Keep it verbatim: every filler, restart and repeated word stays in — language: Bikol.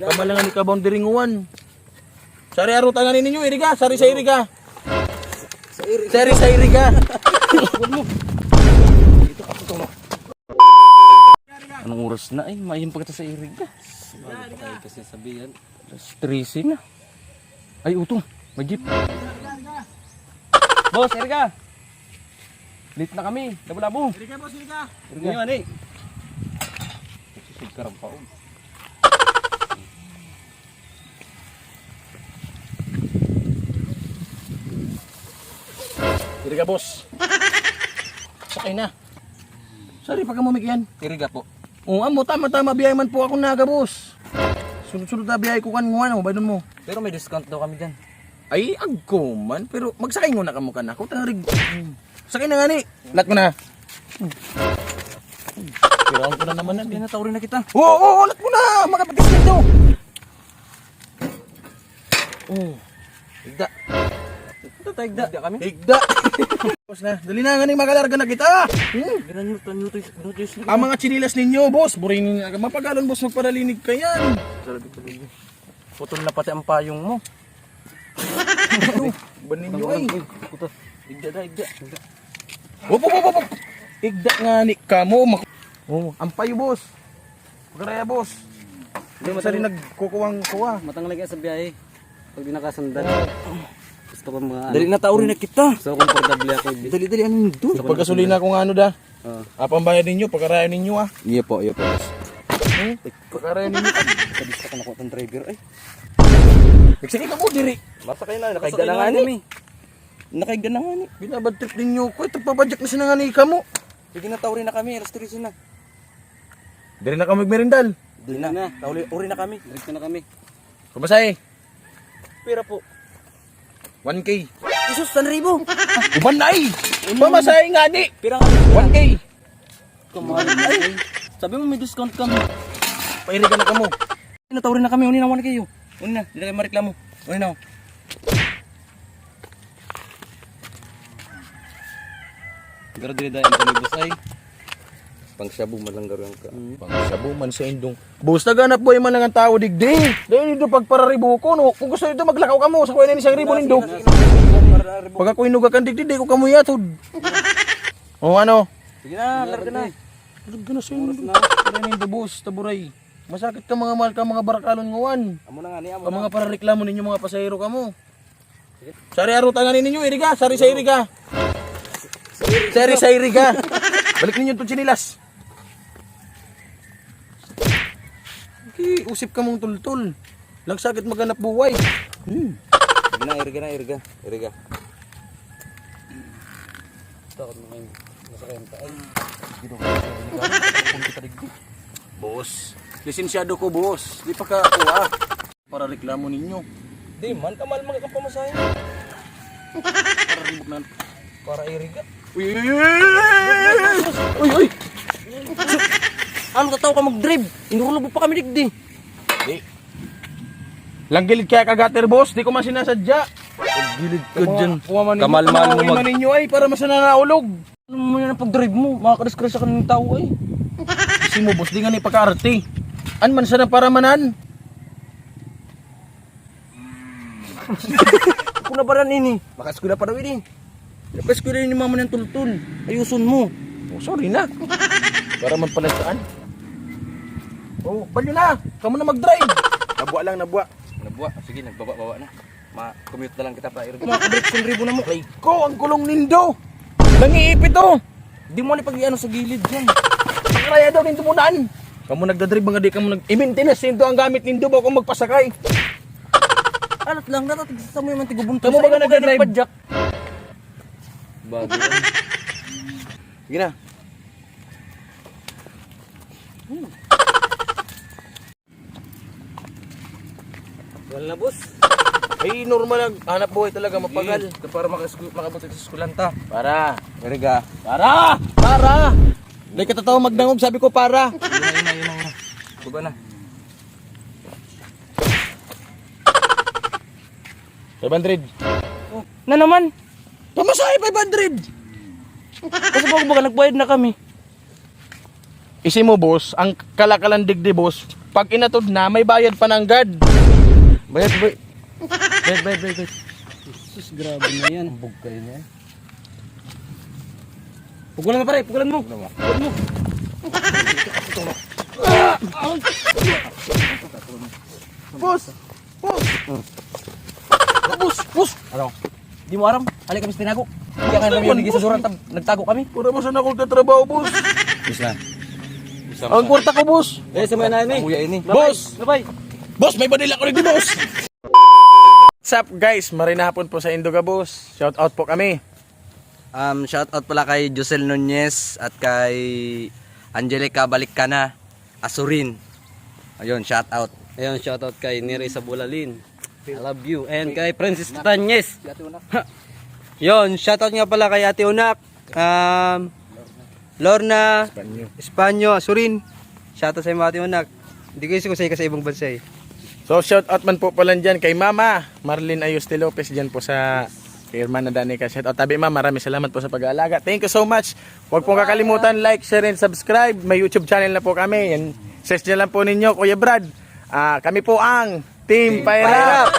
Kamalangan ni kabaw diri nguan. Sari aro tangan ninyo, iriga, sari sa iriga. Sari sa iriga. Anong oras na eh? Mayim pa kita sa iriga. Kasi sabihan. Alas trese na. Ay, utong. May jeep. Boss, iriga. Late na kami. Labo-labo. Iriga, boss, iriga. Iriga. Ngayon, eh. Susig ka rin pa, oh. Iriga, boss. Sakay na. Sorry, pagkamumig yan. Iriga po. Oo, amo, tama-tama, biyahe man po ako naga, boss. Sunod-sunod na biyahe ko kan nguan, oh, baydon mo. Pero may discount daw kami dyan. Ay, agko man, pero magsakay nguna kamo kan ako, tangarig. Sakay na ngani. Lat ko na. Tiraon ko na naman na. Pinatawrin na kita. Oo, oo, lat ko na, mga kapatid nito. Oh, igda. Ito tayo, igda. Igda kami. Igda. Tapos na. Dali na, ngani makalarga na kita. Hmm. Ganun yun, tanyo to, tanyo to, tanyo to. Ang mga chinilas ninyo, boss, buring mapagalon, boss, magparalinig ka yan. Sarap ito, baby. Putol na pati ang payong mo. Ban ninyo ay. Uy, puta. Igda da, igda. Hop, hop, hop, hop. Igda nga ni kamo. Mak- oh, ang payo, boss. Pagkaraya, boss. Hindi, masali nagkukuwang kuha. Matang lagi sa biyahe. Pag di nakasandal. Gusto ko mga ano. Dali na, tauri na kita. So, komportable ako. Dali, dali, ano yun doon? Pagkasulina ko nga ano da. Oo. Apang bayad ninyo, pagkarayo ninyo ah. Iyo po, iyo po, boss. Hmm? Pagkarayo ninyo. Sa gusto ko nakuha tong driver, ay. Nagsakay ka po, diri. Masakay na, nakaigda na nga ni. Nakaigda na nga ni. Binabad trip ninyo ko, ito papadyak na sinangani ka mo. Sige na, tauri na kami, alas trese na. Diri na kami magmerindal. Di na. Di na. Tauli, uri na kami. Diretso na kami. Pamasahe. Pira po? One K. Jesus, san ribo. Uban na eh. Pamasahe nga ni. Pira nga? One K. Kamahal na eh. Sabi mo may discount kami. Pairigan na kamo. Natawrin na kami, uni na one K. Uni na, di na kayo mareklamo. Uni na. Pero dili dahil ang kami busay. Pang shabu man lang garo ang ka. Pang shabu man sa indong. Boss, naghanap buhay man lang ang tao digdi. Dahil dito pagpararibo ko, no? Kung gusto nito, maglakaw kamo. Sa kuya na isang ribo nindo. Pag ako inuga kan digdi, di ko kamo yatod. O ano? Sige na, larga na. Larga na sa indo. Oras na. Larga na indo, boss. Taburay. Masakit ka, mga mahal ka, mga barakalon nguan. Amo na nga ni, amo Ang na. Mga parareklamo ninyo, mga pasahero kamo. Sari aro tangan ninyo, iriga, sari sa iriga. Sari sa iriga. Balik ninyo itong tsinelas. Okay, usip ka mong tultol. Nagsakit maghanap buhay. Hmm. Sige na, iriga na, iriga. Iriga. Takot mo kayo. Masakyan ka. Ay. Dito ka, dito ka. Boss. Lisensyado ko, boss. Di pa ka kuha. Para reklamo ninyo. Di man, kamal mga kapamasahe. Para ribok na. Para iriga. Uy, uy, uy, uy, uy, uy, uy, uy, uy. Ano tataw ka mag-drive? Inurulog mo pa kami digdi. Di. Langgilid kaya ka gutter, boss? Di ko man sinasadya. Gilid ka Kuha, dyan. Kuha man ninyo. Kamal-mal mo Kuha man mag- ninyo ay para masana naulog. Ano mo yan ang pag-drive mo? Makakadisgrasya ka ng tao ay. Kasi mo, boss, di nga ni pagkaarte. An man sana para manan? Ako na ba ran ini? Makaeskwela pa daw ini. Makaeskwela ni mama ng tultol. Ayuson mo. Oh, sorry na. Para man pala saan. Oh, balyo na. Kamu na mag-drive. Nabwa lang, nabwa. Nabwa. Sige, nagbaba-baba na. Ma-commute na lang kita pa, Irvin. Mga kabrit, kun ribo na mo. Aray ko, ang gulong nindo. Nangiipit, oh. Di mo ni pag-iano sa gilid yan. Pakaraya daw nindo mo naan. Kamu nagdadrive, mga di kamu nag-, i-maintenance nindo ang gamit nindo, bako magpasakay. Alat lang, dapat sa mo yung mantigubon. Kamu baga nagdadrive? Nagpadyak. Bago yan. Sige na. Wala na, boss. Ay, normal lang. Hanap buhay talaga, mapagal. Sige, para makasku-, makabot sa eskwelahan ta. Para. Iriga. Para! Para! Hindi ka tatawa magdangog, sabi ko para. Yun na, yun na, yun na, yun na. Baba na. Five hundred. Oh, na naman. Pamasahe, five hundred. Kasi bago baga nagbayad na kami. Isi mo, boss, ang kalakalan digdi, boss. Pag inatod na, may bayad pa nanggad. Bayad, bay. Bayad, bayad, bayad, bayad. Sus, grabe na yan. Ambog kayo niya. Pugulan mo, pare, pugulan mo. Pugulan mo. Boss! Boss! Boss! Boss! Ano? Di mo aram? Ali kami sa tinago. Kaya nga namin yung sa Duran, tab-, nagtago kami. Pura mo sa nakul ka trabaho, boss. Bisa. Ang kwarta ko, boss. Eh, sa mga nani. Ang buya ini. Boss! Bye-bye. Boss, may badil ako nito, boss! What's up, guys? Maray na hapon po sa Indoga, boss. Shout out po kami. Um, shout out pala kay Josel Nunez at kay Angelica Balikana Asurin. Ayun, shout out. Ayun, shout out kay Neri sa Bulalin. I love you. And kay Francis Tanez. Yon, shout out nga pala kay Ate Unak. Um, Lorna Espanyo Asurin. Shout out sa mga Ate Unak. Hindi ko isip kung saan ka sa ibang bansa eh. So, shout out man po pala dyan kay Mama Marlene Ayoste Lopez dyan po sa kay Hermana Danica. Shout out, tabi, Ma'am. Maraming salamat po sa pag-aalaga. Thank you so much. Huwag pong kakalimutan, like, share, and subscribe. May YouTube channel na po kami. Yan. Search nyo lang po ninyo, Kuya Brad. Ah, kami po ang Team Pairap.